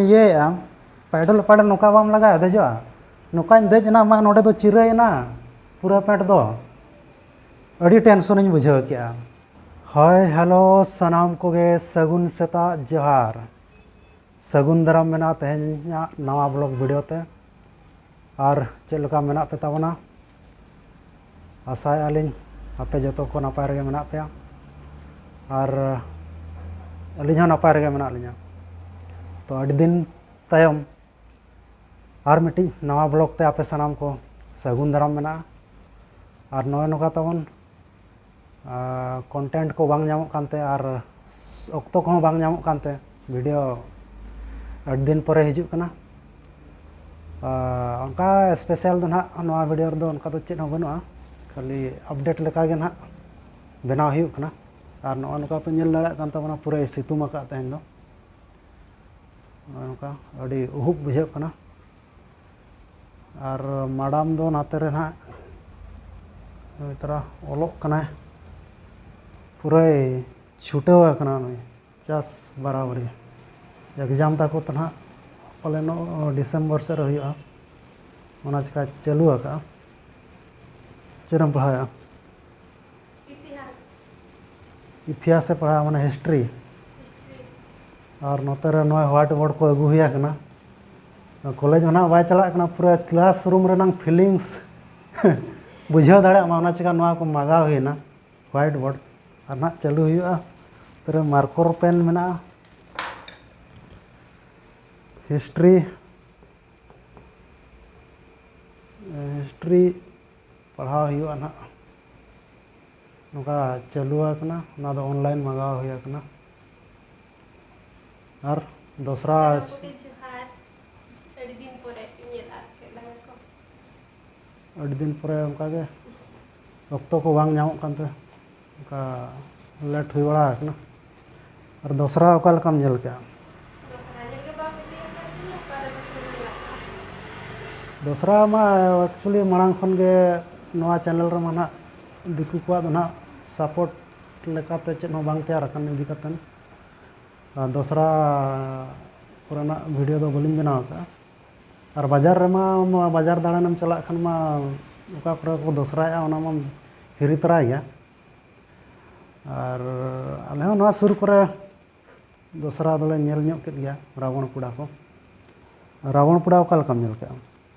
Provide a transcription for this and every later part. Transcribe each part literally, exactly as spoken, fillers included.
ᱤᱭᱟᱹᱭᱮᱫᱼᱟ, pedal pedal ᱱᱚᱝᱠᱟ ᱵᱟᱢ ᱞᱟᱜᱟᱭᱟ ᱫᱮᱡᱚᱜᱼᱟ? ᱱᱚᱝᱠᱟᱧ ᱫᱮᱡ ᱮᱱᱟ, ᱢᱟ ᱱᱚᱰᱮ ᱫᱚ ᱪᱤᱨᱟᱹᱭᱮᱱᱟ ᱯᱩᱨᱟᱹ ᱯᱮᱱᱴ ᱫᱚ᱾ ᱟᱹᱰᱤ ᱴᱮᱱᱥᱚᱱᱤᱧ ᱵᱩᱡᱷᱟᱹᱣ ᱠᱮᱜᱼᱟ᱾ ᱦᱳᱭ, ᱦᱮᱞᱳ, ᱥᱟᱱᱟᱢ ᱠᱚᱜᱮ ᱥᱟᱹᱜᱩᱱ ᱥᱮᱛᱟᱜ ᱡᱚᱦᱟᱨ᱾ ᱥᱟᱹᱜᱩᱱ ᱫᱟᱨᱟᱢ ᱢᱮᱱᱟᱜᱼᱟ ᱛᱮᱦᱮᱧᱟᱜ ᱱᱟᱣᱟ ᱵᱞᱚᱜ ᱵᱷᱤᱰᱤᱭᱳ ᱛᱮ᱾ ᱟᱨ ᱪᱮᱫ ᱞᱮᱠᱟ ᱢᱮᱱᱟᱜ ᱯᱮ ᱛᱟᱵᱚᱱᱟ? ᱟᱥᱟᱭᱮᱫᱼᱟ ᱞᱤᱧ ᱟᱯᱮ ᱡᱚᱛᱚ ᱠᱚ ᱱᱟᱯᱟᱭ ᱨᱮᱜᱮ ᱢᱮᱱᱟᱜ ᱯᱮᱭᱟ, ᱟᱨ ᱟᱹᱞᱤᱧ ᱦᱚᱸ ᱱᱟᱯᱟᱭ ᱨᱮᱜᱮ ᱢᱮᱱᱟᱜ ᱞᱤᱧᱟ᱾ ᱛᱚ, ᱟᱹᱰᱤ ᱫᱤᱱ ᱛᱟᱭᱚᱢ ᱟᱨ ᱢᱤᱫᱴᱤᱡ ᱱᱟᱣᱟ ᱵᱞᱚᱜ ᱛᱮ ᱟᱯᱮ ᱥᱟᱱᱟᱢ ᱠᱚ ᱥᱟᱹᱜᱩᱱ ᱫᱟᱨᱟᱢ ᱢᱮᱱᱟᱜᱼᱟ᱾ ᱟᱨ ᱱᱚᱜᱼᱚᱭ ᱱᱚᱝᱠᱟ ᱛᱟᱵᱚᱱ, ᱟᱨ ᱠᱚᱱᱴᱮᱱᱴ ᱠᱚ ᱵᱟᱝ ᱧᱟᱢᱚᱜ ᱠᱟᱱᱛᱮ ᱟᱨ ᱚᱠᱛᱚ ᱠᱚᱦᱚᱸ ᱵᱟᱝ ᱧᱟᱢᱚᱜ ᱠᱟᱱᱛᱮ ᱵᱷᱤᱰᱤᱭᱳ ᱟᱹᱰᱤ ᱫᱤᱱ ᱯᱚᱨᱮ ᱦᱤᱡᱩᱜ ᱠᱟᱱᱟ᱾ ᱟᱨ ᱚᱱᱠᱟ ᱥᱯᱮᱥᱟᱞ ᱫᱚ ᱱᱟᱦᱟᱜ ᱱᱚᱣᱟ ᱵᱷᱤᱰᱤᱭᱳ ᱨᱮᱫᱚ ᱚᱱᱠᱟ ᱫᱚ ᱪᱮᱫ ᱦᱚᱸ ᱵᱟᱹᱱᱩᱜᱼᱟ, ᱠᱷᱟᱹᱞᱤ ᱟᱯᱰᱮᱴ ᱞᱮᱠᱟᱜᱮ ᱱᱟᱦᱟᱜ ᱵᱮᱱᱟᱣ ᱦᱩᱭᱩᱜ ᱠᱟᱱᱟ᱾ ᱟᱨ ᱱᱚᱜᱼᱚᱭ ᱱᱚᱝᱠᱟ ᱯᱮ ᱧᱮᱞ ᱫᱟᱲᱮᱭᱟᱜ ᱠᱟᱱ ᱛᱟᱵᱚᱱᱟ, ᱯᱩᱨᱟᱹᱭ ᱥᱤᱛᱩᱝ ᱟᱠᱟᱫ ᱛᱮᱦᱮᱧ ᱫᱚ᱾ ᱱᱚᱜᱼᱚᱭ ᱱᱚᱝᱠᱟ ᱟᱹᱰᱤ ᱩᱦᱩᱵ ᱵᱩᱡᱷᱟᱹᱜ ᱠᱟᱱᱟ᱾ ᱟᱨ ᱢᱟᱰᱟᱢ ᱫᱚ ᱱᱟᱛᱮ ᱨᱮ ᱱᱟᱦᱟᱜ ᱱᱩᱭ ᱛᱟᱨᱟ ᱚᱞᱚᱜ ᱠᱟᱱᱟᱭ, ᱯᱩᱨᱟᱹᱭ ᱪᱷᱩᱴᱟᱹᱣ ᱟᱠᱟᱱᱟ ᱱᱩᱭ ᱪᱟᱥ ᱵᱟᱨᱟᱵᱟᱹᱨᱤ᱾ ᱮᱠᱡᱟᱢ ᱛᱟᱠᱚ ᱛᱚ ᱱᱟᱦᱟᱜ ᱯᱟᱞᱮᱱᱚᱜ ᱰᱤᱥᱮᱢᱵᱚᱨ ᱥᱮᱫ ᱨᱮ ᱦᱩᱭᱩᱜᱼᱟ, ᱚᱱᱟ ᱪᱤᱠᱟ ᱪᱟᱹᱞᱩ ᱟᱠᱟᱫᱼᱟ᱾ ᱪᱮᱫ ᱮᱢ ᱯᱟᱲᱦᱟᱣᱮᱫᱼᱟ? ᱤᱛᱤᱦᱟᱥ᱾ ᱤᱛᱤᱦᱟᱥᱮ ᱯᱟᱲᱦᱟᱜᱼᱟ, ᱢᱟᱱᱮ ᱦᱤᱥᱴᱨᱤ᱾ ᱦᱤᱥᱴᱨᱤ᱾ ᱟᱨ ᱱᱚᱛᱮ ᱨᱮ ᱱᱚᱜᱼᱚᱭ ᱦᱳᱣᱟᱭᱤᱴ ᱵᱳᱨᱰ ᱠᱚ ᱟᱹᱜᱩ ᱦᱩᱭ ᱟᱠᱟᱱᱟ᱾ ᱠᱚᱞᱮᱡᱽ ᱢᱟ ᱱᱟᱦᱟᱜ ᱵᱟᱭ ᱪᱟᱞᱟᱜ ᱠᱟᱱᱟ, ᱯᱩᱨᱟᱹ ᱠᱞᱟᱥ ᱨᱩᱢ ᱨᱮᱱᱟᱝ ᱯᱷᱤᱞᱤᱝᱥ ᱵᱩᱡᱷᱟᱹᱣ ᱫᱟᱲᱮᱭᱟᱜ ᱢᱟ, ᱚᱱᱟ ᱪᱤᱠᱟ ᱱᱚᱣᱟ ᱠᱚ ᱢᱟᱜᱟᱣ ᱦᱩᱭᱱᱟ, ᱦᱳᱣᱟᱭᱤᱴ ᱵᱳᱨᱰ᱾ ᱟᱨ ᱱᱟᱦᱟᱜ ᱪᱟᱹᱞᱩ ᱦᱩᱭᱩᱜᱼᱟ᱾ ᱱᱚᱛᱮ ᱨᱮ ᱢᱟᱨᱠᱚᱨ ᱯᱮᱱ ᱢᱮᱱᱟᱜᱼᱟ᱾ ᱦᱤᱥᱴᱨᱤ, ᱦᱤᱥᱴᱨᱤ ᱯᱟᱲᱦᱟᱣ ᱦᱩᱭᱩᱜᱼᱟ ᱱᱟᱦᱟᱜ᱾ ᱱᱚᱝᱠᱟ ᱪᱟᱹᱞᱩ ᱟᱠᱟᱱᱟ, ᱚᱱᱟ ᱫᱚ ᱚᱱᱞᱟᱭᱤᱱ ᱢᱟᱜᱟᱣ ᱦᱩᱭ ᱟᱠᱟᱱᱟ᱾ ᱟᱨ ᱫᱚᱥᱨᱟ ᱥᱟᱱᱟᱢ ᱠᱚᱜᱮ ᱡᱚᱦᱟᱨ᱾ ᱟᱹᱰᱤ ᱫᱤᱱ ᱯᱚᱨᱮ ᱧᱮᱞ ᱟᱫ ᱠᱮᱫ ᱞᱟᱝᱟ ᱠᱚ᱾ ᱟᱹᱰᱤ ᱫᱤᱱ ᱯᱚᱨᱮ ᱚᱱᱠᱟ ᱜᱮ ᱚᱠᱛᱚ ᱠᱚ ᱵᱟᱝ ᱧᱟᱢᱚᱜ ᱠᱟᱱᱛᱮ ᱚᱱᱠᱟ ᱞᱮᱴ ᱦᱩᱭ ᱵᱟᱲᱟ ᱟᱠᱟᱱᱟ᱾ ᱟᱨ ᱫᱚᱥᱨᱟ ᱚᱠᱟ ᱞᱮᱠᱟᱢ ᱧᱮᱞ ᱠᱮᱜᱼᱟ? ᱫᱚᱥᱨᱟ ᱧᱮᱞ ᱜᱮ ᱵᱟᱢ ᱤᱫᱤ ᱟᱠᱟᱫ ᱛᱤᱧᱟᱹ, ᱚᱠᱟᱨᱮ ᱫᱚᱥᱨᱟᱧ ᱧᱮᱞ ᱟᱠᱟᱫᱼᱟ? ᱫᱚᱥᱨᱟ ᱢᱟ ᱮᱠᱪᱩᱭᱮᱞᱤ ᱢᱟᱲᱟᱝ ᱠᱷᱚᱱ ᱜᱮ ᱱᱚᱣᱟ ᱪᱮᱱᱮᱞ ᱨᱮᱢᱟ ᱱᱟᱦᱟᱜ ᱫᱤᱠᱩ ᱠᱚᱣᱟᱜ ᱫᱚ ᱱᱟᱦᱟᱜ ᱥᱟᱯᱳᱨᱴ ᱞᱮᱠᱟᱛᱮ ᱪᱮᱫ ᱦᱚᱸ ᱵᱟᱝ ᱛᱮᱭᱟᱨ ᱟᱠᱟᱱ ᱤᱫᱤ ᱠᱟᱛᱮᱫ᱾ ᱟᱨ ᱫᱚᱥᱨᱟ ᱠᱚᱨᱮᱱᱟᱜ ᱵᱷᱤᱰᱤᱭᱳ ᱫᱚ ᱵᱟᱹᱞᱤᱧ ᱵᱮᱱᱟᱣ ᱟᱠᱟᱫᱼᱟ᱾ ᱟᱨ ᱵᱟᱡᱟᱨ ᱨᱮᱢᱟ, ᱢᱟ ᱵᱟᱡᱟᱨ ᱫᱟᱬᱟᱱᱮᱢ ᱪᱟᱞᱟᱜ ᱠᱷᱟᱱ ᱢᱟ ᱚᱠᱟ ᱠᱚᱨᱮ ᱠᱚ ᱫᱚᱥᱨᱟᱭᱮᱫᱼᱟ, ᱚᱱᱟ ᱢᱟᱢ ᱦᱤᱨᱤ ᱛᱚᱨᱟᱭ ᱜᱮᱭᱟ᱾ ᱟᱨ ᱟᱞᱮ ᱦᱚᱸ ᱱᱚᱣᱟ ᱥᱩᱨ ᱠᱚᱨᱮ ᱫᱚᱥᱨᱟ ᱫᱚᱞᱮ ᱧᱮᱞ ᱧᱚᱜ ᱠᱮᱫ ᱜᱮᱭᱟ, ᱨᱟᱵᱚᱬ ᱯᱚᱲᱟ ᱠᱚ᱾ ᱨᱟᱵᱚᱬ ᱯᱚᱲᱟ ᱚᱠᱟ ᱞᱮᱠᱟᱢ ᱧᱮᱞ ᱠᱮᱫᱼᱟ?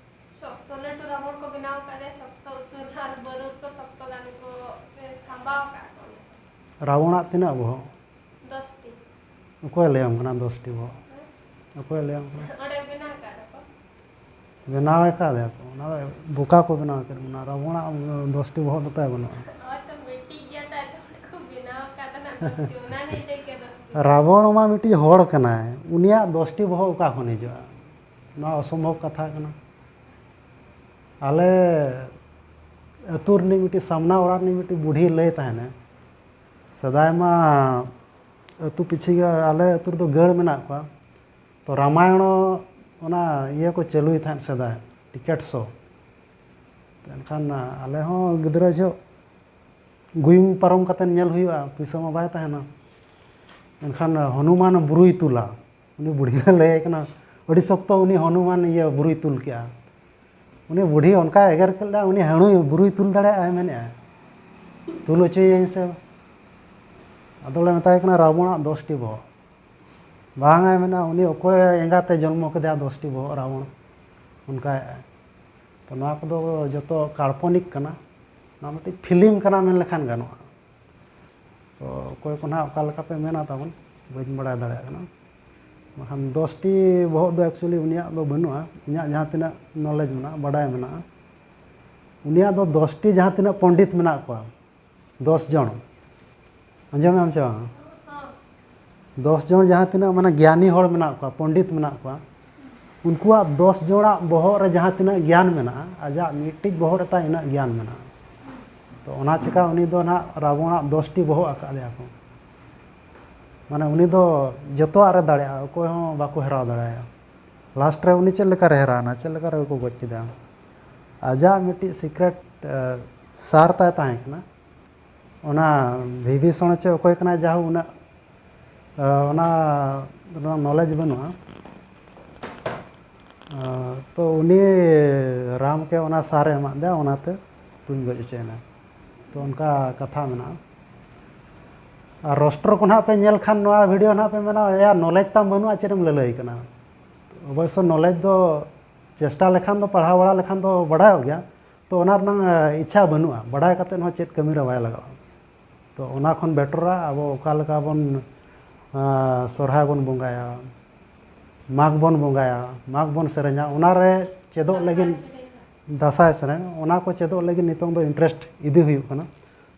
ᱥᱚᱠᱛᱚ ᱞᱟᱹᱴᱩ ᱨᱟᱵᱚᱬ ᱠᱚ ᱵᱮᱱᱟᱣ ᱟᱠᱟᱫ ᱞᱮᱭᱟ, ᱥᱚᱠᱛᱚ ᱩᱥᱩᱞ ᱟᱨ ᱵᱟᱹᱨᱩᱫ ᱠᱚ ᱥᱚᱠᱛᱚ ᱜᱟᱱ ᱠᱚ ᱥᱟᱢᱵᱟᱣ ᱟᱠᱟᱫ ᱠᱚ᱾ ᱨᱟᱵᱚᱬᱟᱜ ᱛᱤᱱᱟᱹᱜ ᱵᱚᱦᱚᱜ? ᱫᱚᱥᱴᱤ᱾ ᱚᱠᱚᱭ ᱞᱟᱹᱭᱟᱢ ᱠᱟᱱᱟ ᱫᱚᱥᱴᱤ ᱵᱚᱦᱚᱜ? ᱚᱠᱚᱭ ᱞᱟᱹᱭᱟᱢ ᱠᱟᱱᱟ? ᱚᱸᱰᱮ ᱵᱮᱱᱟᱣ ᱟᱠᱟᱫ ᱠᱚ᱾ ᱵᱮᱱᱟᱣ ᱟᱠᱟᱫ ᱞᱮᱭᱟ ᱠᱚ, ᱚᱱᱟ ᱫᱚ ᱵᱚᱠᱟ ᱠᱚ ᱵᱮᱱᱟᱣ ᱠᱮᱫ ᱵᱚᱱᱟ᱾ ᱨᱟᱵᱚᱬᱟᱜ ᱫᱚᱥᱴᱤ ᱵᱚᱦᱚᱜ ᱫᱚ ᱛᱟᱭ ᱵᱟᱹᱱᱩᱜᱼᱟ᱾ ᱦᱳᱭ ᱛᱚ, ᱢᱤᱫᱴᱤᱡ ᱜᱮᱭᱟ ᱛᱟᱭ ᱛᱚ, ᱚᱸᱰᱮ ᱠᱚ ᱵᱮᱱᱟᱣ ᱟᱠᱟᱫ ᱫᱚ ᱱᱟᱜ ᱫᱚᱥᱴᱤ, ᱚᱱᱟ ᱞᱟᱹᱭ ᱛᱮ ᱜᱮ ᱫᱚᱥᱴᱤ᱾ ᱨᱟᱵᱚᱬ ᱢᱟ ᱢᱤᱫᱴᱤᱡ ᱦᱚᱲ ᱠᱟᱱᱟᱭ, ᱩᱱᱤᱭᱟᱜ ᱫᱚᱥᱴᱤ ᱵᱚᱦᱚᱜ ᱚᱠᱟ ᱠᱷᱚᱱ ᱦᱤᱡᱩᱜᱼᱟ? ᱱᱚᱣᱟ ᱚᱥᱚᱢᱵᱷᱚᱵ ᱠᱟᱛᱷᱟ ᱠᱟᱱᱟ᱾ ᱟᱞᱮ ᱟᱹᱛᱩ ᱨᱤᱱᱤᱡ ᱢᱤᱫᱴᱤᱡ ᱥᱟᱢᱱᱟ ᱚᱲᱟᱜ ᱨᱤᱱᱤᱡ ᱢᱤᱫᱴᱤᱡ ᱵᱩᱰᱷᱤ ᱞᱟᱹᱭ ᱛᱟᱦᱮᱱᱟ, ᱥᱮᱫᱟᱭ ᱢᱟ ᱟᱹᱛᱩ ᱯᱤᱪᱷᱤ ᱜᱮ, ᱟᱞᱮ ᱟᱹᱛᱩ ᱨᱮᱫᱚ ᱜᱟᱹᱲ ᱢᱮᱱᱟᱜ ᱠᱚᱣᱟ, ᱛᱚ ᱨᱟᱢᱟᱭᱚᱬ ᱚᱱᱟ ᱤᱭᱟᱹ ᱠᱚ ᱪᱟᱹᱞᱩᱭ ᱛᱟᱦᱮᱸᱫ ᱥᱮᱫᱟᱭ, ᱴᱤᱠᱮᱴ ᱥᱳ᱾ ᱮᱱᱠᱷᱟᱱ ᱟᱞᱮ ᱦᱚᱸ ᱜᱤᱫᱽᱨᱟᱹ ᱡᱚᱦᱚᱜ ᱜᱩᱭᱩᱝ ᱯᱟᱨᱚᱢ ᱠᱟᱛᱮ ᱧᱮᱞ ᱦᱩᱭᱩᱜᱼᱟ, ᱯᱩᱭᱥᱟᱹ ᱢᱟ ᱵᱟᱭ ᱛᱟᱦᱮᱱᱟ᱾ ᱮᱱᱠᱷᱟᱱ ᱦᱚᱱᱩᱢᱟᱱ ᱵᱩᱨᱩᱭ ᱛᱩᱞᱟ, ᱩᱱᱤ ᱵᱩᱰᱷᱤ ᱞᱮ ᱞᱟᱹᱭ ᱟᱭ ᱠᱟᱱᱟ, ᱟᱹᱰᱤ ᱥᱚᱠᱛᱚ ᱩᱱᱤ ᱦᱚᱱᱩᱢᱟᱱ ᱤᱭᱟᱹ ᱵᱩᱨᱩᱭ ᱛᱩᱞ ᱠᱮᱜᱼᱟ᱾ ᱩᱱᱤ ᱵᱩᱰᱷᱤ ᱚᱱᱠᱟᱭ ᱮᱜᱮᱨ ᱠᱮᱫ ᱞᱮᱭᱟ, ᱩᱱᱤ ᱦᱟᱹᱬᱩᱭ ᱵᱩᱨᱩᱭ ᱛᱩᱞ ᱫᱟᱲᱮᱭᱟᱜᱼᱟᱭ ᱢᱮᱱᱮᱫᱼᱟᱭ, ᱛᱩᱞ ᱦᱚᱪᱚᱭᱟᱹᱧ ᱥᱮ? ᱟᱫᱚᱞᱮ ᱢᱮᱛᱟᱭ ᱠᱟᱱᱟ, ᱨᱟᱵᱚᱬᱟᱜ ᱫᱚᱥᱴᱤ ᱵᱚᱦᱚᱜ᱾ ᱵᱟᱝᱟᱭ ᱢᱮᱱᱟ, ᱩᱱᱤ ᱚᱠᱚᱭ ᱮᱸᱜᱟᱛᱮ ᱡᱚᱱᱢᱚ ᱠᱮᱫᱮᱭᱟ ᱫᱚᱥᱴᱤ ᱵᱚᱦᱚᱜ ᱨᱟᱵᱚᱬ, ᱚᱱᱠᱟᱭᱮᱫᱼᱟᱭ᱾ ᱛᱚ ᱱᱚᱣᱟ ᱠᱚᱫᱚ ᱡᱚᱛᱚ ᱠᱟᱞᱯᱚᱱᱤᱠ ᱠᱟᱱᱟ, ᱱᱚᱣᱟ ᱢᱤᱫᱴᱤᱡ ᱯᱷᱤᱞᱢ ᱠᱟᱱᱟ ᱢᱮᱱ ᱞᱮᱠᱷᱟᱱ ᱜᱟᱱᱚᱜᱼᱟ᱾ ᱛᱚ ᱚᱠᱚᱭ ᱠᱚ ᱱᱟᱦᱟᱜ ᱚᱠᱟ ᱞᱮᱠᱟ ᱯᱮ ᱢᱮᱱᱟ ᱛᱟᱵᱚᱱ, ᱵᱟᱹᱧ ᱵᱟᱲᱟᱭ ᱫᱟᱲᱮᱭᱟᱜ ᱠᱟᱱᱟ᱾ ᱵᱟᱠᱷᱟᱱ ᱫᱚᱥᱴᱤ ᱵᱚᱦᱚᱜ ᱫᱚ actually ᱩᱱᱤᱭᱟᱜ ᱫᱚ ᱵᱟᱹᱱᱩᱜᱼᱟ, ᱤᱧᱟᱹᱜ ᱡᱟᱦᱟᱸ ᱛᱤᱱᱟᱹᱜ ᱱᱚᱞᱮᱡᱽ ᱢᱮᱱᱟᱜᱼᱟ, ᱵᱟᱰᱟᱭ ᱢᱮᱱᱟᱜᱼᱟ, ᱩᱱᱤᱭᱟᱜ ᱫᱚ ᱫᱚᱥᱴᱤ ᱡᱟᱦᱟᱸ ᱛᱤᱱᱟᱹᱜ ᱯᱚᱱᱰᱤᱛ ᱢᱮᱱᱟᱜ ᱠᱚᱣᱟ, ᱫᱚᱥ ᱡᱚᱱ, ᱟᱸᱡᱚᱢᱮᱫ ᱟᱢ ᱪᱮ ᱵᱟᱝ? ᱫᱚᱥ ᱡᱚᱱ ᱡᱟᱦᱟᱸ ᱛᱤᱱᱟᱹᱜ ᱢᱟᱱᱮ ᱜᱮᱭᱟᱱᱤ ᱦᱚᱲ ᱢᱮᱱᱟᱜ ᱠᱚᱣᱟ, ᱯᱚᱱᱰᱤᱛ ᱢᱮᱱᱟᱜ ᱠᱚᱣᱟ, ᱩᱱᱠᱩᱣᱟᱜ ᱫᱚᱥ ᱡᱚᱱᱟᱜ ᱵᱚᱦᱚᱜ ᱨᱮ ᱡᱟᱦᱟᱸ ᱛᱤᱱᱟᱹᱜ ᱜᱮᱭᱟᱱ ᱢᱮᱱᱟᱜᱼᱟ, ᱟᱡᱟᱜ ᱢᱤᱫᱴᱤᱡ ᱵᱚᱦᱚᱜ ᱨᱮ ᱛᱟᱭ ᱤᱱᱟᱹᱜ ᱜᱮᱭᱟᱱ ᱢᱮᱱᱟᱜᱼᱟ᱾ ᱛᱚ ᱚᱱᱟ ᱪᱤᱠᱟ ᱩᱱᱤ ᱫᱚ ᱱᱟᱦᱟᱜ ᱨᱟᱵᱚᱬᱟᱜ ᱫᱚᱥᱴᱤ ᱵᱚᱦᱚᱜ ᱟᱠᱟᱫ ᱫᱮᱭᱟ ᱠᱚ᱾ ᱢᱟᱱᱮ ᱩᱱᱤ ᱫᱚ ᱡᱚᱛᱚᱣᱟᱜ ᱨᱮ ᱫᱟᱲᱮᱭᱟᱜᱼᱟ, ᱚᱠᱚᱭ ᱦᱚᱸ ᱵᱟᱠᱚ ᱦᱮᱨᱟᱣ ᱫᱟᱲᱮᱭᱟᱭᱟ᱾ ᱞᱟᱥᱴ ᱨᱮ ᱩᱱᱤ ᱪᱮᱫ ᱞᱮᱠᱟ ᱨᱮ ᱦᱮᱨᱟᱣ ᱮᱱᱟ, ᱪᱮᱫ ᱞᱮᱠᱟ ᱨᱮ ᱠᱚ ᱜᱚᱡ ᱠᱮᱫᱟ? ᱟᱡᱟᱜ ᱢᱤᱫᱴᱤᱡ ᱥᱤᱠᱨᱮᱴ ᱥᱟᱨ ᱛᱟᱭ ᱛᱟᱦᱮᱸ ᱠᱟᱱᱟ, ᱚᱱᱟ ᱵᱤᱵᱷᱤᱥᱚᱬ ᱪᱮ ᱚᱠᱚᱭ ᱠᱟᱱᱟᱭ, ᱡᱟᱦᱳ ᱩᱱᱟᱹᱜ ᱚᱱᱟ ᱨᱮᱱᱟᱜ ᱱᱚᱞᱮᱡᱽ ᱵᱟᱹᱱᱩᱜᱼᱟ᱾ ᱛᱚ ᱩᱱᱤ ᱨᱟᱢ ᱠᱮ ᱚᱱᱟ ᱥᱟᱨᱮ ᱮᱢᱟᱫ ᱫᱮᱭᱟ, ᱚᱱᱟᱛᱮ ᱛᱩᱧ ᱜᱚᱡ ᱦᱚᱪᱚᱭᱮᱱᱟ᱾ ᱛᱚ ᱚᱱᱠᱟ ᱠᱟᱛᱷᱟ ᱢᱮᱱᱟᱜᱼᱟ᱾ ᱟᱨ ᱨᱳᱥᱴᱟᱨ ᱠᱚ ᱱᱟᱦᱟᱜ ᱯᱮ ᱧᱮᱞ ᱠᱷᱟᱱ, ᱱᱚᱣᱟ ᱵᱷᱤᱰᱤᱭᱳ ᱱᱟᱦᱟᱜ ᱯᱮ ᱢᱮᱱᱟ, "ᱭᱟ, ᱱᱚᱞᱮᱡᱽ ᱛᱟᱢ ᱵᱟᱹᱱᱩᱜᱼᱟ, ᱪᱮᱫ ᱮᱢ ᱞᱟᱹᱞᱟᱹᱭ ᱠᱟᱱᱟ?" ᱚᱵᱚᱥᱥᱚ ᱱᱚᱞᱮᱡᱽ ᱫᱚ ᱪᱮᱥᱴᱟ ᱞᱮᱠᱷᱟᱱ ᱫᱚ, ᱯᱟᱲᱦᱟᱣ ᱵᱟᱲᱟ ᱞᱮᱠᱷᱟᱱ ᱫᱚ ᱵᱟᱲᱟᱭᱚᱜ ᱜᱮᱭᱟ᱾ ᱛᱚ ᱚᱱᱟ ᱨᱮᱱᱟᱜ ᱤᱪᱪᱷᱟ ᱵᱟᱹᱱᱩᱜᱼᱟ, ᱵᱟᱲᱟᱭ ᱠᱟᱛᱮᱫ ᱦᱚᱸ ᱪᱮᱫ ᱠᱟᱹᱢᱤ ᱨᱮ ᱵᱟᱭ ᱞᱟᱜᱟᱜᱼᱟ᱾ ᱛᱚ ᱚᱱᱟ ᱠᱷᱚᱱ ᱵᱮᱴᱚᱨᱟ ᱟᱵᱚ ᱚᱠᱟ ᱞᱮᱠᱟ ᱵᱚᱱ, ᱟᱸ, ᱥᱚᱨᱦᱟᱭ ᱵᱚᱱ ᱵᱚᱸᱜᱟᱭᱟ, ᱢᱟᱜᱽ ᱵᱚᱱ ᱵᱚᱸᱜᱟᱭᱟ, ᱢᱟᱜᱽ ᱵᱚᱱ ᱥᱮᱨᱮᱧᱟ, ᱚᱱᱟ ᱨᱮ ᱪᱮᱫᱚᱜ ᱞᱟᱹᱜᱤᱫ, ᱫᱟᱸᱥᱟᱭ ᱥᱮᱨᱮᱧ, ᱚᱱᱟ ᱠᱚ ᱪᱮᱫᱚᱜ ᱞᱟᱹᱜᱤᱫ ᱱᱤᱛᱚᱝ ᱫᱚ ᱤᱱᱴᱟᱨᱮᱥᱴ ᱤᱫᱤ ᱦᱩᱭᱩᱜ ᱠᱟᱱᱟ᱾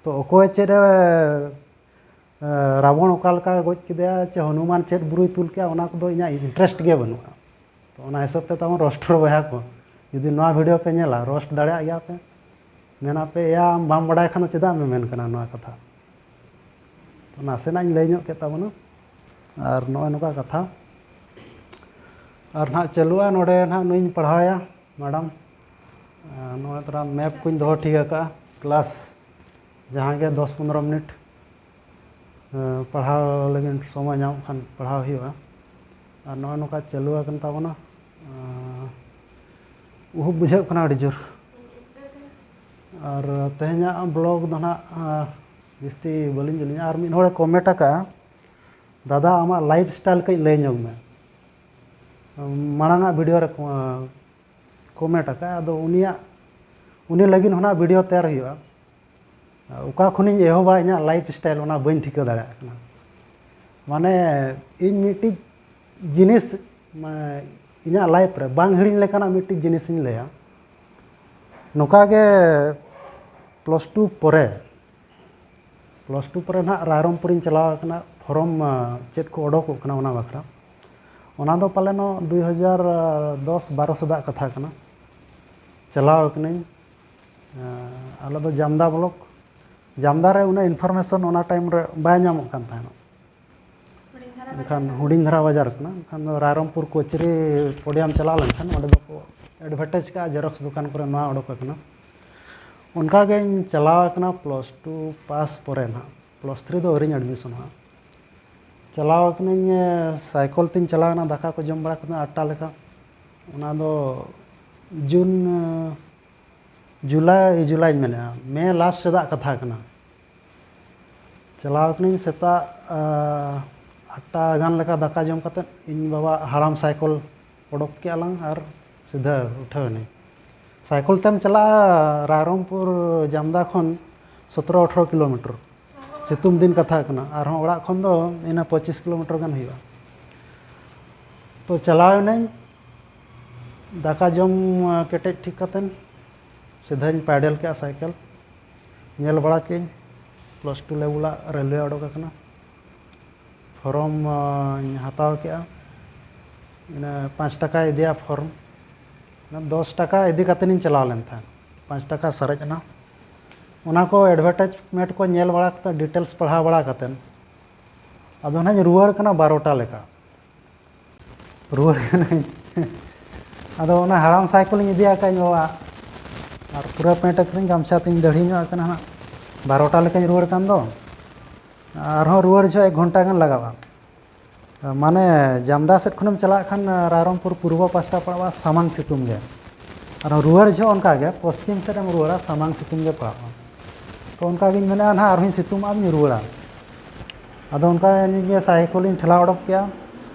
ᱛᱚ ᱚᱠᱚᱭ ᱪᱮᱫ ᱮ, ᱮ, ᱨᱟᱵᱚᱬ ᱚᱠᱟ ᱞᱮᱠᱟᱭ ᱜᱚᱡ ᱠᱮᱫᱮᱭᱟ, ᱪᱮ ᱦᱚᱱᱩᱢᱟᱱ ᱪᱮᱫ ᱵᱩᱨᱩᱭ ᱛᱩᱞ ᱠᱮᱫᱟ, ᱚᱱᱟ ᱠᱚᱫᱚ ᱤᱧᱟᱹᱜ ᱤᱱᱴᱟᱨᱮᱥᱴ ᱜᱮ ᱵᱟᱹᱱᱩᱜᱼᱟ᱾ ᱛᱚ ᱚᱱᱟ ᱦᱤᱥᱟᱹᱵ ᱛᱮ ᱛᱟᱵᱚᱱ ᱨᱳᱥᱴᱟᱨ ᱵᱚᱭᱦᱟ ᱠᱚ, ᱡᱩᱫᱤ ᱱᱚᱣᱟ ᱵᱷᱤᱰᱤᱭᱳ ᱯᱮ ᱧᱮᱞᱟ, ᱨᱳᱥᱴ ᱫᱟᱲᱮᱭᱟᱜ ᱜᱮᱭᱟ ᱯᱮ, ᱢᱮᱱᱟ ᱯᱮ, "ᱮᱭᱟ, ᱟᱢ ᱵᱟᱢ ᱵᱟᱲᱟᱭ ᱠᱷᱟᱱ ᱫᱚ ᱪᱮᱫᱟᱜ ᱮᱢ ᱢᱮᱱ ᱠᱟᱱᱟ ᱱᱚᱣᱟ ᱠᱟᱛᱷᱟ?" ᱛᱚ ᱱᱟᱥᱮᱱᱟᱜ ᱤᱧ ᱞᱟᱹᱭ ᱧᱚᱜ ᱠᱮᱫ ᱛᱟᱵᱚᱱᱟ᱾ ᱟᱨ ᱱᱚᱜᱼᱚᱭ ᱱᱚᱝᱠᱟ ᱠᱟᱛᱷᱟ᱾ ᱟᱨ ᱱᱟᱦᱟᱜ ᱪᱟᱹᱞᱩᱜᱼᱟ, ᱱᱚᱰᱮ ᱱᱟᱦᱟᱜ ᱱᱩᱭᱤᱧ ᱯᱟᱲᱦᱟᱣᱮᱭᱟ, ᱢᱮᱰᱟᱢ᱾ ᱟᱨ ᱱᱚᱜᱼᱚᱭ ᱛᱷᱚᱲᱟ ᱢᱮᱯ ᱠᱚᱧ ᱫᱚᱦᱚ ᱴᱷᱤᱠ ᱟᱠᱟᱫᱼᱟ, ᱠᱞᱟᱥ ᱡᱟᱦᱟᱸ ᱜᱮ ᱫᱚᱥ ᱯᱚᱱᱨᱚ ᱢᱤᱱᱤᱴ, ᱮ, ᱯᱟᱲᱦᱟᱣ ᱞᱟᱹᱜᱤᱫ ᱥᱚᱢᱚᱭ ᱧᱟᱢᱚᱜ ᱠᱷᱟᱱ ᱯᱟᱲᱦᱟᱣ ᱦᱩᱭᱩᱜᱼᱟ᱾ ᱟᱨ ᱱᱚᱜᱼᱚᱭ ᱱᱚᱝᱠᱟ ᱪᱟᱹᱞᱩ ᱟᱠᱟᱱ ᱛᱟᱵᱚᱱᱟ᱾ ᱮ, ᱩᱦᱩᱵ ᱵᱩᱡᱷᱟᱹᱜ ᱠᱟᱱᱟ ᱟᱹᱰᱤ ᱡᱳᱨ᱾ ᱟᱨ ᱛᱮᱦᱮᱧᱟᱜ ᱵᱞᱚᱜ ᱫᱚ ᱱᱟᱦᱟᱜ, ᱮ, ᱡᱟᱹᱥᱛᱤ ᱵᱟᱹᱞᱤᱧ ᱡᱮᱞᱮᱧᱟ᱾ ᱟᱨ ᱢᱤᱫ ᱦᱚᱲᱮ ᱠᱚᱢᱮᱱᱴ ᱟᱠᱟᱫᱼᱟ, "ᱫᱟᱫᱟ, ᱟᱢᱟᱜ ᱞᱟᱭᱤᱯᱷ ᱥᱴᱟᱭᱤᱞ ᱠᱟᱹᱡ ᱞᱟᱹᱭ ᱧᱚᱜ ᱢᱮ᱾" ᱢᱟᱲᱟᱝᱟᱜ ᱵᱷᱤᱰᱤᱭᱳ ᱨᱮ ᱠᱚ-, ᱠᱚᱢᱮᱱᱴ ᱟᱠᱟᱫᱼᱟ, ᱟᱫᱚ ᱩᱱᱤᱭᱟᱜ, ᱩᱱᱤ ᱞᱟᱹᱜᱤᱫ ᱦᱚᱸ ᱱᱟᱦᱟᱜ ᱵᱷᱤᱰᱤᱭᱳ ᱛᱮᱭᱟᱨ ᱦᱩᱭᱩᱜᱼᱟ᱾ ᱚᱠᱟ ᱠᱷᱚᱱᱤᱧ ᱮᱦᱚᱵᱟ ᱤᱧᱟᱹᱜ ᱞᱟᱭᱤᱯᱷ ᱥᱴᱟᱭᱤᱞ, ᱚᱱᱟ ᱵᱟᱹᱧ ᱴᱷᱤᱠᱟᱹ ᱫᱟᱲᱮᱭᱟᱜ ᱠᱟᱱᱟ᱾ ᱢᱟᱱᱮ, ᱤᱧ ᱢᱤᱫᱴᱤᱡ ᱡᱤᱱᱤᱥ, ᱢᱟᱱᱮ, ᱤᱧᱟᱹᱜ ᱞᱟᱭᱤᱯᱷ ᱨᱮ ᱵᱟᱝ ᱦᱤᱲᱤᱧ ᱞᱮᱠᱟᱱᱟᱜ ᱢᱤᱫᱴᱤᱡ ᱡᱤᱱᱤᱥᱤᱧ ᱞᱟᱹᱭᱟ᱾ ᱱᱚᱝᱠᱟ ᱜᱮ ᱯᱞᱟᱥ ᱴᱩ ᱯᱚᱨᱮ, ᱯᱞᱟᱥ ᱴᱩ ᱯᱚᱨᱮ ᱱᱟᱦᱟᱜ ᱨᱟᱭᱨᱚᱝᱯᱩᱨᱤᱧ ᱪᱟᱞᱟᱣ ᱟᱠᱟᱱᱟ, ᱯᱷᱚᱨᱚᱢ, ᱟᱸ, ᱪᱮᱫ ᱠᱚ ᱚᱰᱳᱠᱚᱜ ᱠᱟᱱᱟ ᱚᱱᱟ ᱵᱟᱠᱷᱨᱟ᱾ ᱚᱱᱟ ᱫᱚ ᱯᱟᱞᱮᱱᱚᱜ ᱫᱩᱭ ᱦᱟᱡᱟᱨ ᱫᱚᱥ ᱵᱟᱨᱚ ᱥᱮᱫᱟᱜ ᱠᱟᱛᱷᱟ ᱠᱟᱱᱟ᱾ ᱪᱟᱞᱟᱣ ᱟᱠᱟᱱᱟᱹᱧ, ᱟᱸ, ᱟᱞᱮ ᱫᱚ ᱡᱟᱢᱫᱟ ᱵᱞᱚᱠ᱾ ᱡᱟᱢᱫᱟ ᱨᱮ ᱩᱱᱟᱹᱜ ᱤᱱᱯᱷᱚᱨᱢᱮᱥᱚᱱ ᱚᱱᱟ ᱴᱟᱭᱤᱢ ᱨᱮ ᱵᱟᱭ ᱧᱟᱢᱚᱜ ᱠᱟᱱ ᱛᱟᱦᱮᱱᱚᱜ᱾ ᱮᱱᱠᱷᱟᱱ ᱦᱩᱰᱤᱧ ᱫᱷᱟᱨᱟ ᱵᱟᱡᱟᱨ ᱠᱟᱱᱟ᱾ ᱮᱱᱠᱷᱟᱱ ᱫᱚ ᱨᱟᱭᱨᱚᱝᱯᱩᱨ ᱠᱚᱪᱟᱹᱨᱤ ᱯᱚᱰᱤᱭᱟᱢ ᱪᱟᱞᱟᱣ ᱞᱮᱱᱠᱷᱟᱱ ᱚᱸᱰᱮ ᱫᱚᱠᱚ ᱮᱰᱵᱷᱮᱴᱟᱡᱽ ᱠᱟᱜᱼᱟ, ᱡᱮᱨᱚᱠᱥ ᱫᱚᱠᱟᱱ ᱠᱚᱨᱮ ᱱᱚᱣᱟ ᱚᱰᱳᱠ ᱟᱠᱟᱱᱟ᱾ ᱚᱱᱠᱟ ᱜᱤᱧ ᱪᱟᱞᱟᱣ ᱟᱠᱟᱱᱟ ᱯᱞᱟᱥ ᱴᱩ ᱯᱟᱥ ᱯᱚᱨᱮ ᱱᱟᱦᱟᱜ, ᱯᱞᱟᱥ ᱛᱷᱨᱤ ᱫᱚ ᱟᱹᱣᱨᱤᱧ ᱮᱰᱢᱤᱥᱚᱱᱚᱜᱼᱟ᱾ ᱪᱟᱞᱟᱣ ᱟᱠᱟᱱᱟᱹᱧ, ᱮ, ᱥᱟᱭᱠᱮᱞ ᱛᱤᱧ ᱪᱟᱞᱟᱣ ᱮᱱᱟ, ᱫᱟᱠᱟ ᱠᱚ ᱡᱚᱢ ᱵᱟᱲᱟ ᱠᱟᱛᱮ ᱟᱴᱴᱟ ᱞᱮᱠᱟ᱾ ᱚᱱᱟ ᱫᱚ ᱡᱩᱱ, ᱡᱩᱞᱟᱭ, ᱡᱩᱞᱟᱭᱧ ᱢᱮᱱᱮᱫᱼᱟ, ᱢᱮ ᱞᱟᱥᱴ ᱥᱮᱫᱟᱜ ᱠᱟᱛᱷᱟ ᱠᱟᱱᱟ᱾ ᱪᱟᱞᱟᱣ ᱠᱟᱹᱱᱟᱹᱧ ᱥᱮᱛᱟᱜ ᱟᱴᱴᱟ ᱜᱟᱱ ᱞᱮᱠᱟ ᱫᱟᱠᱟ ᱡᱚᱢ ᱠᱟᱛᱮᱫ, ᱤᱧ ᱵᱟᱵᱟ ᱦᱟᱲᱟᱢ ᱥᱟᱭᱠᱮᱞ ᱚᱰᱚᱠ ᱠᱮᱜᱼᱟ ᱞᱟᱝ ᱟᱨ ᱥᱤᱫᱷᱟᱹ ᱩᱴᱷᱟᱹᱣ ᱮᱱᱟᱹᱧ᱾ ᱥᱟᱭᱠᱮᱞ ᱛᱮᱢ ᱪᱟᱞᱟᱜᱼᱟ ᱨᱟᱭᱨᱚᱝᱯᱩᱨ ᱡᱟᱢᱫᱟ ᱠᱷᱚᱱ ᱥᱚᱛᱨᱚ ᱟᱴᱷᱨᱚ ᱠᱤᱞᱳᱢᱤᱴᱟᱨ᱾ ᱥᱤᱛᱩᱝ ᱫᱤᱱ ᱠᱟᱛᱷᱟ ᱠᱟᱱᱟ, ᱟᱨᱦᱚᱸ ᱚᱲᱟᱜ ᱠᱷᱚᱱ ᱫᱚ ᱤᱱᱟᱹ ᱯᱚᱸᱪᱤᱥ ᱠᱤᱞᱳᱢᱤᱴᱟᱨ ᱜᱟᱱ ᱦᱩᱭᱩᱜᱼᱟ᱾ ᱛᱚ ᱪᱟᱞᱟᱣ ᱮᱱᱟᱹᱧ, ᱫᱟᱠᱟ ᱡᱚᱢ ᱠᱮᱴᱮᱡ ᱴᱷᱤᱠ ᱠᱟᱛᱮᱱ ᱥᱤᱫᱷᱟᱹᱧ ᱯᱮᱰᱮᱞ ᱠᱮᱜᱼᱟ ᱥᱟᱭᱠᱮᱞ᱾ ᱧᱮᱞ ᱵᱟᱲᱟ ᱠᱮᱜᱼᱟᱹᱧ ᱯᱞᱟᱥ ᱴᱩ ᱞᱮᱵᱩᱞᱟᱜ ᱨᱮᱞᱣᱮ ᱚᱰᱚᱠ ᱟᱠᱟᱱᱟ᱾ ᱯᱷᱚᱨᱚᱢ ᱤᱧ ᱦᱟᱛᱟᱣ ᱠᱮᱜᱼᱟ᱾ ᱤᱱᱟᱹ ᱯᱟᱸᱪ ᱴᱟᱠᱟᱭ ᱤᱫᱤᱭᱟ ᱯᱷᱚᱨᱢ᱾ ᱚᱱᱟ ᱫᱚᱥ ᱴᱟᱠᱟ ᱤᱫᱤ ᱠᱟᱛᱮᱱᱤᱧ ᱪᱟᱞᱟᱣ ᱞᱮᱱ ᱛᱟᱦᱮᱸᱫ᱾ ᱯᱟᱸᱪ ᱴᱟᱠᱟ ᱥᱟᱨᱮᱡ ᱮᱱᱟ᱾ ᱚᱱᱟ ᱠᱚ ᱮᱰᱵᱷᱮᱴᱟᱭᱤᱡᱽᱢᱮᱱᱴ ᱠᱚ ᱧᱮᱞ ᱵᱟᱲᱟ ᱠᱟᱛᱮ, ᱰᱤᱴᱮᱞᱥ ᱯᱟᱲᱦᱟᱣ ᱵᱟᱲᱟ ᱠᱟᱛᱮ, ᱟᱫᱚ ᱱᱟᱦᱟᱜ ᱤᱧ ᱨᱩᱣᱟᱹᱲ ᱠᱟᱱᱟ ᱵᱟᱨᱚᱴᱟ ᱞᱮᱠᱟ᱾ ᱨᱩᱣᱟᱹᱲ ᱠᱟᱹᱱᱟᱹᱧ᱾ ᱟᱫᱚ ᱚᱱᱟ ᱦᱟᱲᱟᱢ ᱥᱟᱭᱠᱮᱞᱤᱧ ᱤᱫᱤ ᱟᱠᱟᱫ ᱤᱧ ᱵᱟᱵᱟ, ᱟᱨ ᱯᱩᱨᱟᱹ ᱯᱮᱱᱴ ᱟᱹᱠᱷᱨᱤᱧ ᱜᱟᱢᱪᱷᱟ ᱛᱤᱧ ᱫᱟᱹᱲᱦᱤ ᱧᱚᱜ ᱟᱠᱟᱱᱟ ᱦᱟᱸᱜ᱾ ᱵᱟᱨᱚᱴᱟ ᱞᱮᱠᱟᱧ ᱨᱩᱣᱟᱹᱲ ᱠᱟᱱ ᱫᱚ, ᱟᱨᱦᱚᱸ ᱨᱩᱣᱟᱹᱲ ᱡᱚᱦᱚᱜ ᱮᱠ ᱜᱷᱚᱱᱴᱟ ᱜᱟᱱ ᱞᱟᱜᱟᱜᱼᱟ᱾ ᱢᱟᱱᱮ ᱡᱟᱢᱫᱟ ᱥᱮᱫ ᱠᱷᱚᱱᱮᱢ ᱪᱟᱞᱟᱜ ᱠᱷᱟᱱ ᱨᱟᱭᱨᱚᱝᱯᱩᱨ ᱯᱩᱨᱵᱚ ᱯᱟᱥᱴᱟ ᱯᱟᱲᱟᱜᱼᱟ, ᱥᱟᱢᱟᱝ ᱥᱤᱛᱩᱝ ᱜᱮ᱾ ᱟᱨ ᱨᱩᱣᱟᱹᱲ ᱡᱚᱦᱚᱜ ᱚᱱᱠᱟ ᱜᱮ, ᱯᱚᱥᱪᱤᱢ ᱥᱮᱫ ᱮᱢ ᱨᱩᱣᱟᱹᱲᱟ, ᱥᱟᱢᱟᱝ ᱥᱤᱛᱩᱝ ᱜᱮ ᱯᱟᱲᱟᱜᱼᱟ᱾ ᱛᱚ ᱚᱱᱠᱟ ᱜᱤᱧ ᱢᱮᱱᱮᱫᱼᱟ ᱱᱟᱦᱟᱜ, ᱟᱨᱦᱚᱸᱧ ᱥᱤᱛᱩᱝ ᱟᱫ ᱤᱧ ᱨᱩᱣᱟᱹᱲᱟ᱾ ᱟᱫᱚ ᱚᱱᱠᱟ ᱤᱧ ᱜᱮ ᱥᱟᱭᱠᱮᱞᱤᱧ ᱴᱷᱮᱞᱟᱣ ᱚᱰᱚᱠ ᱠᱮᱜᱼᱟ᱾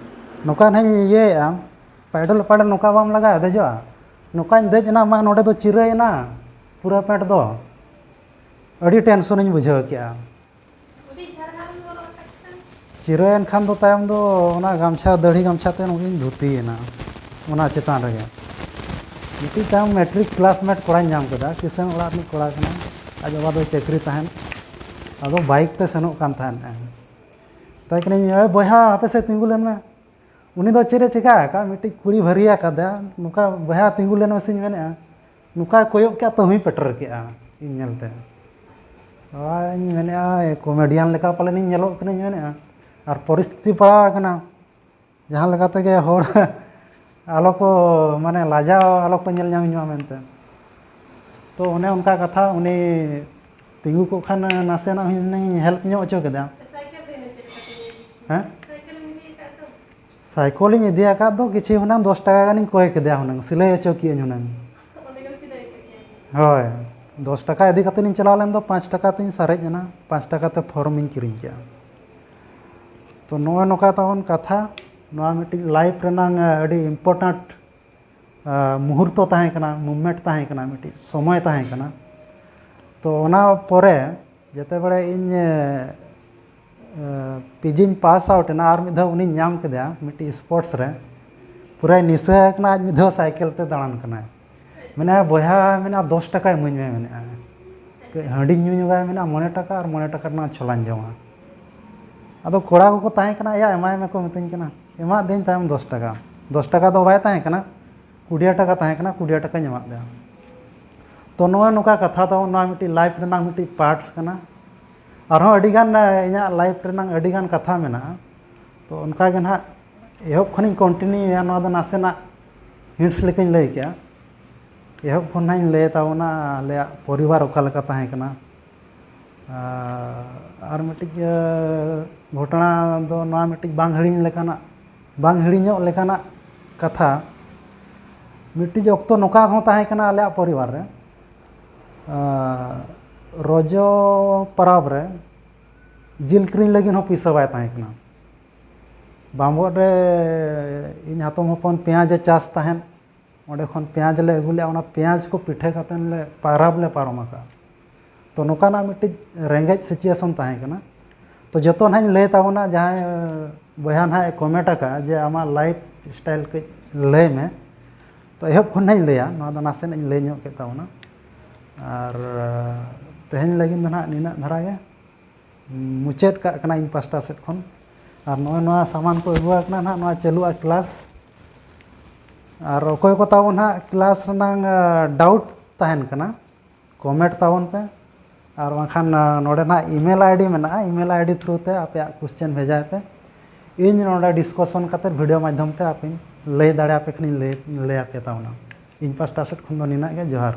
ᱱᱚᱝᱠᱟ ᱱᱟᱦᱟᱜ ᱤᱧ ᱤᱭᱟᱹᱭᱮᱫᱼᱟ, ᱯᱮᱰᱮᱞ ᱯᱮᱰᱮᱞ ᱱᱚᱝᱠᱟ ᱵᱟᱢ ᱞᱟᱜᱟᱭᱟ ᱫᱮᱡᱚᱜᱼᱟ? ᱱᱚᱝᱠᱟᱧ ᱫᱮᱡ ᱮᱱᱟ, ᱢᱟ ᱱᱚᱰᱮ ᱫᱚ ᱪᱤᱨᱟᱹᱭᱮᱱᱟ ᱯᱩᱨᱟᱹ ᱯᱮᱱᱴ ᱫᱚ᱾ ᱟᱹᱰᱤ ᱴᱮᱱᱥᱚᱱᱤᱧ ᱵᱩᱡᱷᱟᱹᱣ ᱠᱮᱜᱼᱟ᱾ ᱪᱤᱨᱟᱹᱭᱮᱱ ᱠᱷᱟᱱ ᱫᱚ ᱛᱟᱭᱚᱢ ᱫᱚ ᱚᱱᱟ ᱜᱟᱢᱪᱷᱟ, ᱫᱟᱹᱲᱦᱤ ᱜᱟᱢᱪᱷᱟ ᱛᱮ ᱱᱚᱜᱼᱚᱭ ᱤᱧ ᱫᱷᱩᱛᱤᱭᱮᱱᱟ ᱚᱱᱟ ᱪᱮᱛᱟᱱ ᱨᱮᱜᱮ᱾ ᱢᱤᱫᱴᱤᱡ ᱛᱟᱭᱚᱢ ᱢᱮᱴᱨᱤᱠ ᱠᱞᱟᱥᱢᱮᱴ ᱠᱚᱲᱟᱧ ᱧᱟᱢ ᱠᱮᱫᱟ, ᱠᱤᱥᱟᱹᱬ ᱚᱲᱟᱜ ᱨᱤᱱᱤᱡ ᱠᱚᱲᱟ ᱠᱟᱱᱟᱭ, ᱟᱡ ᱵᱟᱵᱟ ᱫᱚᱭ ᱪᱟᱹᱠᱨᱤ ᱛᱟᱦᱮᱸᱫ᱾ ᱟᱫᱚ ᱵᱟᱭᱤᱠ ᱛᱮ ᱥᱮᱱᱚᱜ ᱠᱟᱱ ᱛᱟᱦᱮᱸᱫ᱾ ᱢᱮᱛᱟᱭ ᱠᱟᱹᱱᱟᱹᱧ, "ᱮ ᱵᱚᱭᱦᱟ, ᱦᱟᱯᱮ ᱥᱮ ᱛᱤᱸᱜᱩ ᱞᱮᱱ ᱢᱮ᱾" ᱩᱱᱤ ᱫᱚ ᱪᱮᱫ ᱮ ᱪᱮᱠᱟ ᱟᱠᱟᱫ, ᱢᱤᱫᱴᱤᱡ ᱠᱩᱲᱤ ᱵᱷᱟᱹᱨᱤ ᱟᱠᱟᱫᱟ, ᱱᱚᱝᱠᱟ, "ᱵᱚᱭᱦᱟ ᱛᱤᱸᱜᱩ ᱞᱮᱱ ᱢᱮᱥᱮᱧ ᱢᱮᱱᱮᱫᱼᱟ", ᱱᱚᱝᱠᱟᱭ ᱠᱚᱭᱚᱜ ᱠᱮᱫ ᱛᱟᱹᱦᱩᱭ ᱯᱮᱴᱮᱨ ᱠᱮᱫᱼᱟ ᱤᱧ ᱧᱮᱞᱛᱮ᱾ ᱥᱟᱞᱟᱧ ᱢᱮᱱᱮᱫᱼᱟ, ᱠᱚᱢᱮᱰᱤᱭᱟᱱ ᱞᱮᱠᱟ ᱯᱟᱞᱮᱱᱤᱧ ᱧᱮᱞᱚᱜ ᱠᱟᱱᱟᱧ ᱢᱮᱱᱮᱫᱼᱟ, ᱟᱨ ᱯᱚᱨᱤᱥᱛᱷᱤᱛᱤ ᱯᱟᱲᱟᱣ ᱟᱠᱟᱱᱟ, ᱡᱟᱦᱟᱸ ᱞᱮᱠᱟ ᱛᱮᱜᱮ ᱦᱚᱲ ᱟᱞᱚ ᱠᱚ, ᱢᱟᱱᱮ, ᱞᱟᱡᱟᱣ ᱟᱞᱚ ᱠᱚ ᱧᱮᱞ ᱧᱟᱢᱤᱧ ᱢᱟ ᱢᱮᱱᱛᱮ᱾ ᱛᱚ ᱚᱱᱮ ᱚᱱᱠᱟ ᱠᱟᱛᱷᱟ, ᱩᱱᱤ ᱛᱤᱸᱜᱩ ᱠᱚᱜ ᱠᱷᱟᱱ ᱱᱟᱥᱮᱱᱟᱜ ᱦᱩᱱᱟᱹᱝ ᱦᱮᱞᱯ ᱧᱚᱜ ᱦᱚᱪᱚ ᱠᱮᱫᱟ᱾ ᱦᱮᱸ? ᱥᱟᱭᱠᱮᱞ ᱤᱧ ᱤᱫᱤ ᱟᱠᱟᱫ ᱫᱚ ᱠᱤᱪᱷᱤ ᱦᱩᱱᱟᱹᱝ ᱫᱚᱥ ᱴᱟᱠᱟ ᱜᱟᱱᱤᱧ ᱠᱚᱭ ᱠᱮᱫᱮᱭᱟ ᱦᱩᱱᱟᱹᱝ, ᱥᱤᱞᱟᱹᱭ ᱦᱚᱪᱚ ᱠᱤᱭᱟᱹᱧ ᱦᱩᱱᱟᱹᱝ᱾ ᱦᱳᱭ, ᱫᱚᱥ ᱴᱟᱠᱟ ᱤᱫᱤ ᱠᱟᱛᱮ ᱤᱧ ᱪᱟᱞᱟᱣ ᱞᱮᱱ ᱫᱚ ᱯᱟᱸᱪ ᱴᱟᱠᱟ ᱛᱤᱧ ᱥᱟᱨᱮᱡ ᱮᱱᱟ, ᱯᱟᱸᱪ ᱴᱟᱠᱟ ᱛᱮ ᱯᱷᱚᱨᱢ ᱤᱧ ᱠᱤᱨᱤᱧ ᱠᱮᱜᱼᱟ᱾ ᱛᱚ ᱱᱚᱜᱼᱚᱭ ᱱᱚᱝᱠᱟ ᱛᱟᱵᱚᱱ ᱠᱟᱛᱷᱟ, ᱱᱚᱣᱟ ᱢᱤᱫᱴᱤᱡ ᱞᱟᱭᱤᱯᱷ ᱨᱮᱱᱟᱝ ᱟᱹᱰᱤ ᱤᱢᱯᱚᱨᱴᱮᱱᱴ ᱢᱩᱦᱩᱨᱛᱚ ᱛᱟᱦᱮᱸ ᱠᱟᱱᱟ, ᱢᱩᱵᱷᱢᱮᱱᱴ ᱛᱟᱦᱮᱸ ᱠᱟᱱᱟ, ᱢᱤᱫᱴᱤᱡ ᱥᱚᱢᱚᱭ ᱛᱟᱦᱮᱸ ᱠᱟᱱᱟ᱾ ᱛᱚ ᱚᱱᱟ ᱯᱚᱨᱮ ᱡᱮᱛᱮ ᱵᱮᱲᱮ ᱤᱧ ᱯᱤᱡᱤᱧ ᱯᱟᱥ ᱟᱣᱩᱴ ᱮᱱᱟ, ᱟᱨ ᱢᱤᱫ ᱫᱷᱟᱣ ᱩᱱᱤᱧ ᱧᱟᱢ ᱠᱮᱫᱮᱭᱟ ᱢᱤᱫᱴᱤᱡ ᱥᱯᱳᱨᱴᱥ ᱨᱮ, ᱯᱩᱨᱟᱹᱭ ᱱᱤᱥᱟᱹ ᱟᱠᱟᱱᱟ, ᱟᱡ ᱢᱤᱫ ᱫᱷᱟᱣ ᱥᱟᱭᱠᱮᱞ ᱛᱮ ᱫᱟᱬᱟᱱ ᱠᱟᱱᱟᱭ᱾ ᱢᱮᱱᱟ, "ᱵᱚᱭᱦᱟ", ᱢᱮᱱᱟ, "ᱫᱚᱥ ᱴᱟᱠᱟ ᱤᱢᱟᱹᱧ ᱢᱮ", ᱢᱮᱱᱟ᱾ ᱠᱟᱹᱡ ᱦᱟᱺᱰᱤᱧ ᱧᱩ ᱧᱚᱜᱟᱭ, ᱢᱮᱱᱟ, "ᱢᱚᱬᱮ ᱴᱟᱠᱟ", ᱟᱨ ᱢᱚᱬᱮ ᱴᱟᱠᱟ ᱨᱮᱱᱟᱜ ᱪᱷᱚᱞᱟᱧ ᱡᱚᱢᱟ᱾ ᱟᱫᱚ ᱠᱚᱲᱟ ᱠᱚᱠᱚ ᱛᱟᱦᱮᱸ ᱠᱟᱱᱟ, "ᱮᱭᱟ, ᱮᱢᱟᱭ ᱢᱮ" ᱠᱚ ᱢᱤᱛᱟᱹᱧ ᱠᱟᱱᱟ᱾ ᱮᱢᱟᱫ ᱫᱤᱭᱟᱹᱧ ᱛᱟᱭᱚᱢ ᱫᱚᱥ ᱴᱟᱠᱟ᱾ ᱫᱚᱥ ᱴᱟᱠᱟ ᱫᱚ ᱵᱟᱭ ᱛᱟᱦᱮᱸ ᱠᱟᱱᱟ, ᱠᱩᱲᱤ ᱴᱟᱠᱟ ᱛᱟᱦᱮᱸ ᱠᱟᱱᱟ, ᱠᱩᱲᱤ ᱴᱟᱠᱟᱧ ᱮᱢᱟᱫ ᱫᱮᱭᱟ᱾ ᱛᱚ ᱱᱚᱜᱼᱚᱭ ᱱᱚᱝᱠᱟ ᱠᱟᱛᱷᱟ ᱫᱚ, ᱱᱚᱣᱟ ᱢᱤᱫᱴᱤᱡ ᱞᱟᱭᱤᱯᱷ ᱨᱮᱱᱟᱜ ᱢᱤᱫᱴᱤᱡ ᱯᱟᱨᱴᱥ ᱠᱟᱱᱟ᱾ ᱟᱨᱦᱚᱸ ᱟᱹᱰᱤᱜᱟᱱ, ᱤᱧᱟᱹᱜ ᱞᱟᱭᱤᱯᱷ ᱨᱮᱱᱟᱜ ᱟᱹᱰᱤᱜᱟᱱ ᱠᱟᱛᱷᱟ ᱢᱮᱱᱟᱜᱼᱟ᱾ ᱛᱚ ᱚᱱᱠᱟ ᱜᱮ ᱱᱟᱦᱟᱜ ᱮᱦᱚᱵ ᱠᱷᱚᱱᱤᱧ ᱠᱚᱱᱴᱤᱱᱤᱭᱩᱭᱟ᱾ ᱱᱚᱣᱟ ᱫᱚ ᱱᱟᱥᱮᱱᱟᱜ ᱦᱤᱱᱴᱥ ᱞᱮᱠᱟᱧ ᱞᱟᱹᱭ ᱠᱮᱜᱼᱟ᱾ ᱮᱦᱚᱵ ᱠᱷᱚᱱ ᱱᱟᱦᱟᱜ ᱤᱧ ᱞᱟᱹᱭ ᱛᱟᱵᱚᱱᱟ ᱟᱞᱮᱭᱟᱜ ᱯᱚᱨᱤᱵᱟᱨ ᱚᱠᱟ ᱞᱮᱠᱟ ᱛᱟᱦᱮᱸ ᱠᱟᱱᱟ᱾ ᱟᱨ ᱢᱤᱫᱴᱤᱡ, ᱮ, ᱜᱷᱚᱴᱚᱱᱟ ᱫᱚ ᱱᱚᱣᱟ ᱢᱤᱫᱴᱤᱡ ᱵᱟᱝ ᱦᱤᱲᱤᱧ ᱞᱮᱠᱟᱱᱟᱜ, ᱵᱟᱝ ᱦᱤᱲᱤᱧᱚᱜ ᱞᱮᱠᱟᱱᱟᱜ ᱠᱟᱛᱷᱟ᱾ ᱢᱤᱫᱴᱤᱡ ᱚᱠᱛᱚ ᱱᱚᱝᱠᱟ ᱦᱚᱸ ᱛᱟᱦᱮᱸ ᱠᱟᱱᱟ ᱟᱞᱮᱭᱟᱜ ᱯᱚᱨᱤᱵᱟᱨ ᱨᱮ, ᱮ, ᱨᱚᱡᱚ ᱯᱚᱨᱚᱵᱽ ᱨᱮ ᱡᱤᱞ ᱠᱤᱨᱤᱧ ᱞᱟᱹᱜᱤᱫ ᱦᱚᱸ ᱯᱩᱭᱥᱟᱹ ᱵᱟᱭ ᱛᱟᱦᱮᱸ ᱠᱟᱱᱟ᱾ ᱵᱟᱢᱵᱚᱫ ᱨᱮ ᱤᱧ ᱦᱟᱛᱚᱢ ᱦᱚᱯᱚᱱ ᱯᱮᱸᱭᱟᱡᱽ ᱮ ᱪᱟᱥ ᱛᱟᱦᱮᱸᱫ, ᱚᱸᱰᱮ ᱠᱷᱚᱱ ᱯᱮᱸᱭᱟᱡᱽ ᱞᱮ ᱟᱹᱜᱩ ᱞᱮᱫᱼᱟ, ᱚᱱᱟ ᱯᱮᱸᱭᱟᱡᱽ ᱠᱚ ᱯᱤᱴᱷᱟᱹ ᱠᱟᱛᱮᱫ ᱞᱮ ᱯᱟᱨᱟᱵᱽ ᱞᱮ ᱯᱟᱨᱚᱢ ᱟᱠᱟᱫᱼᱟ᱾ ᱛᱚ ᱱᱚᱝᱠᱟᱱᱟᱜ ᱢᱤᱫᱴᱤᱡ ᱨᱮᱸᱜᱮᱡ ᱥᱤᱪᱩᱭᱮᱥᱚᱱ ᱛᱟᱦᱮᱸ ᱠᱟᱱᱟ᱾ ᱛᱚ ᱡᱚᱛᱚ ᱱᱟᱦᱟᱜ ᱤᱧ ᱞᱟᱹᱭ ᱛᱟᱵᱚᱱᱟ, ᱡᱟᱦᱟᱸᱭ ᱵᱚᱭᱦᱟ ᱱᱟᱦᱟᱜ ᱮ ᱠᱚᱢᱮᱱᱴ ᱟᱠᱟᱫᱼᱟ ᱡᱮ ᱟᱢᱟᱜ ᱞᱟᱭᱤᱯᱷ ᱥᱴᱟᱭᱤᱞ ᱠᱟᱹᱡ ᱞᱟᱹᱭ ᱢᱮ, ᱛᱚ ᱮᱦᱚᱵ ᱠᱷᱚᱱ ᱱᱟᱦᱟᱜ ᱤᱧ ᱞᱟᱹᱭᱟ, ᱱᱚᱣᱟ ᱫᱚ ᱱᱟᱥᱮᱱᱟᱜ ᱤᱧ ᱞᱟᱹᱭ ᱧᱚᱜ ᱠᱮᱫ ᱛᱟᱵᱚᱱᱟ᱾ ᱟᱨ ᱛᱮᱦᱮᱧ ᱞᱟᱹᱜᱤᱫ ᱫᱚ ᱱᱟᱦᱟᱜ ᱱᱤᱱᱟᱹᱜ ᱫᱷᱟᱨᱟ ᱜᱮ᱾ ᱢᱩᱪᱟᱹᱫ ᱠᱟᱜ ᱠᱟᱱᱟ ᱤᱧ ᱯᱟᱥᱴᱟ ᱥᱮᱫ ᱠᱷᱚᱱ᱾ ᱟᱨ ᱱᱚᱜᱼᱚᱭ ᱱᱚᱣᱟ ᱥᱟᱢᱟᱱ ᱠᱚ ᱟᱹᱜᱩ ᱟᱠᱟᱱᱟ ᱱᱟᱦᱟᱜ, ᱱᱚᱣᱟ ᱪᱟᱹᱞᱩᱜᱼᱟ ᱠᱞᱟᱥ᱾ ᱟᱨ ᱚᱠᱚᱭ ᱠᱚ ᱛᱟᱵᱚᱱ ᱱᱟᱦᱟᱜ ᱠᱞᱟᱥ ᱨᱮᱱᱟᱝ, ᱟ, ᱰᱟᱣᱩᱴ ᱛᱟᱦᱮᱱ ᱠᱟᱱᱟ, ᱠᱚᱢᱮᱱᱴ ᱛᱟᱵᱚᱱ ᱯᱮ᱾ ᱟᱨ ᱵᱟᱝᱠᱷᱟᱱ, ᱟ, ᱱᱚᱰᱮ ᱱᱟᱦᱟᱜ email ID ᱢᱮᱱᱟᱜᱼᱟ, email ID through ᱛᱮ ᱟᱯᱮᱭᱟᱜ question ᱵᱷᱮᱡᱟᱭ ᱯᱮ᱾ ᱤᱧ ᱱᱚᱰᱮ discussion ᱠᱟᱛᱮ video ᱢᱟᱫᱽᱫᱷᱚᱢ ᱛᱮ ᱟᱯᱮᱧ ᱞᱟᱹᱭ ᱫᱟᱲᱮᱭᱟᱯᱮ ᱠᱷᱟᱱᱤᱧ ᱞᱟᱹᱭ, ᱞᱟᱹᱭ ᱟᱯᱮ ᱛᱟᱵᱚᱱᱟ᱾ ᱤᱧ ᱯᱟᱥᱴᱟ ᱥᱮᱫ ᱠᱷᱚᱱ ᱫᱚ ᱱᱤᱱᱟᱹᱜ ᱜᱮ, ᱡᱚᱦᱟᱨ᱾